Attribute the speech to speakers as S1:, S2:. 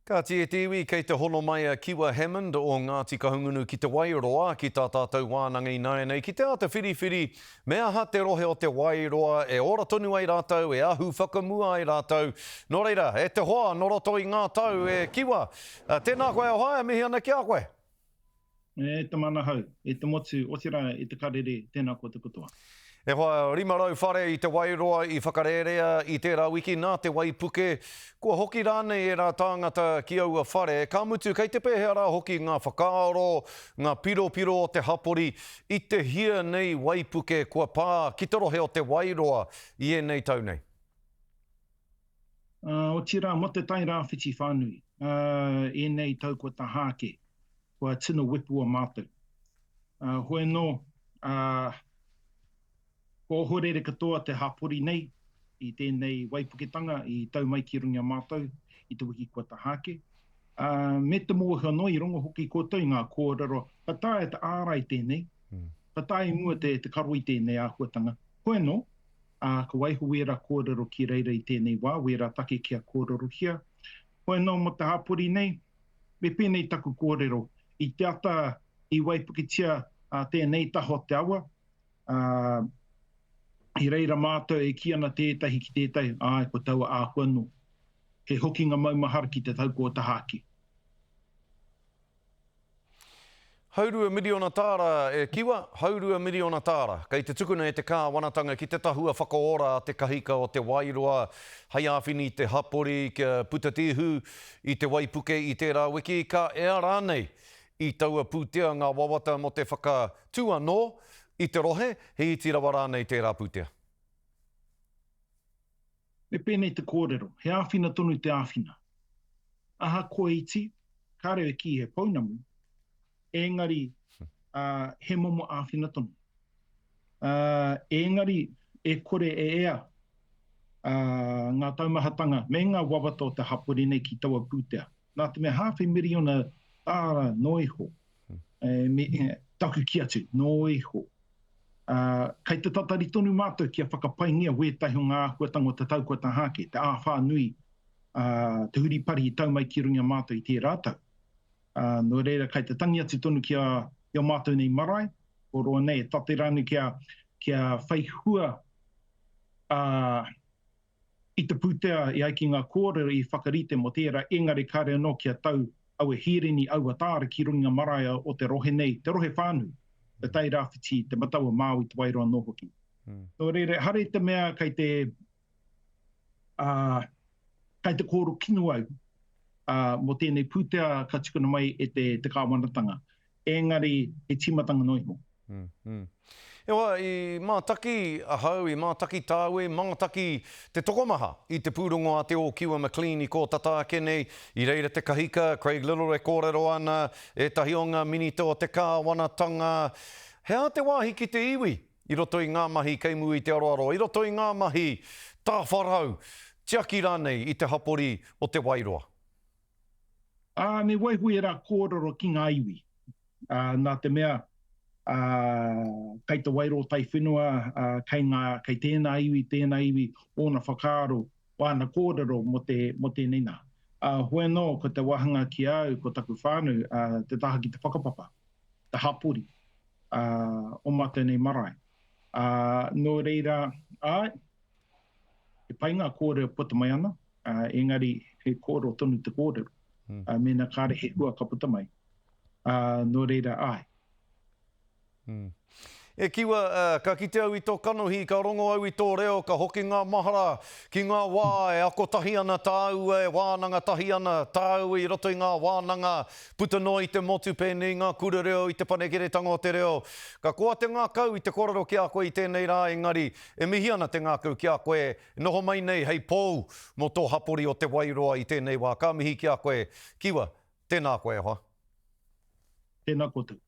S1: Kāti e te iwi, kei te hono mai a Kiwa Hammond o Ngāti Kahungunu ki Te Wairoa ki tā tātou wānanga ināianei ki te āta whiriwhiri me aha te rohe o Te Wairoa e ora tonu ai rātou, e ahu whakamua ai rātou. Nō reira, e te hoa nō roto i ngā tau e Kiwa, tēnā koe e hoa, e mihi ana ki a koe.
S2: E te Manahau, e te motu, otirā e te karere, tēnā koutou katoa.
S1: E hoa, 500 whare i Te Wairoa i whakarērea i tērā wiki nā te waipuke. Kua hoki rānei ērā tāngata ki aua whare, ka mutu kei te pēhea rā hoki ngā whakaaro, ngā piropiro o te hapori i te hia nei waipuke kua pā ki te rohe o Te Wairoa i ēnei tau nei?
S2: Otirā, mō Te Tai Rāwhiti whānui, ēnei tau kua tahā ake, kua tino wepua mātou. Hoi anō, kua ohorere katoa te hapori nei i tēnei waipuketanga i tau mai ki runga i a mātou i te wiki kua taha ake. Me te mōhio anō, i rongo hoki koutou i ngā kōrero, ka taea te ārai tēnei, ka taea i mua te karo i tēnei āhuatanga. Hoi anō, ka waiho wērā kōrero ki reira i tēnei wā, wērā take kia kōrerohia. Hoi anō mō te hapori nei, Me pēnei taku kōrero, i te ata i waipuketia tēnei taha o te awa, ā, i reira mātou e kī ana tētahi ki tētahi, āe, ko taua āhua anō. He hokinga maumahara ki te tau kua taha ake.
S1: Haurua miriona tāra e Kiwa, haurua miriona tāra. Kei te tukuna e te kāwanatanga ki te tahua whakaora a te kahika o Te Wairoa hei āwhina i te hapori kia puta te ihu i te waipuke i tērā wiki, ka ea rānei i taua pūtea ngā wawata mō te whakatū anō i te rohe, he iti rawa rānei tērā pūtea?
S2: Me pēnei te kōrero, he āwhina tonu te āwhina. Ahakoa iti, kāre e kī he pounamu, engari he momo āwhina tonu. Engari e kore e ea ngā taumahatanga me ngā wawata o te hapori nei ki taua pūtea. Nā te mea hāwhe miriona tāra noa iho, me, taku kī atu, noa iho. Ā, kei te tatari tonu mātou kia whakapaingia wētahi o ngā āhuatanga o te tau kua taha ake, te āwhā nui, ā, te huripari i tau mai ki runga i a mātou i tērā tau. Ā, nō reira, kei te tangi atu tonu ki a, ki ō mātou nei marae, kua roa nei e tate rānei kia, kia whai hua, ā, i te pūtea e ai ki ngā kōrero i whakarite mō tērā, engari kāre anō kia tau aua hīreni, aua tāra ki runga marae o te rohe nei, te rohe whānui, te Tai Rāwhiti, Te Matau a Māui, Te Wairoa anō hoki. Nō reira, ehara i te mea kei te, ā, kei te kōrero kino au, ā, mō tēnei pūtea ka tukuna mai e te, te kāwanatanga, engari he tīmatanga noa iho.
S1: Mm, mm. Ewa, i mātaki ahau, i mātaki tāu, i mātaki te tokomaha i te pūrongo a Te Ōkiwa McLean i kō tata ake nei, i reira te kahika, Craig Little e kōrero ana, ētahi o ngā minita o te kāwanatanga. He aha te wāhi ki te iwi i roto i ngā mahi kei mua i te aroaro, i roto i ngā mahi tāwharau, tiaki rānei i te hapori o Te Wairoa?
S2: Ā, me waiho ērā kōrero ki ngā iwi, ā, nā te mea, ā, kei te Wairoa taiwhenua, ā, kei ngā, kei tēnā iwi, tēnā iwi ōna whakaaro, wāna kōrero mō te, mō tēnei nā. Ā, hoi anō, ko te wāhanga ki a au, ko taku whānau, ā, te taha ki te whakapapa, te hapori, ā, o mātou nei marae. Ā, nō reira, āe, he pai ngā kōrero puta mai ana, ā, engari he kōrero tonu te kōrero, ā, mēnā kāre he hua ka puta mai. Ā, nō reira, āe.
S1: Mm. E Kiwa, ka kite au i tō kanohi, ka rongo au i tō reo, ka hoki ngā mahara ki ngā wā e ako tahi ana tāua, e wānanga tahi ana tāua i roto i ngā wānanga puta noa i te motu pēnei i ngā kura reo, i te panekiretanga o te reo. Ka koa te ngākau i te kōrero ki a koe i tēnei rā, engari e mihi ana te ngākau ki a koe Noho mai nei hei pou mō tō hapori o Te Wairoa i tēnei wā. Ka mihi ki a koe, Kiwa. Tēnā koe e hoa.
S2: Tēnā koutou.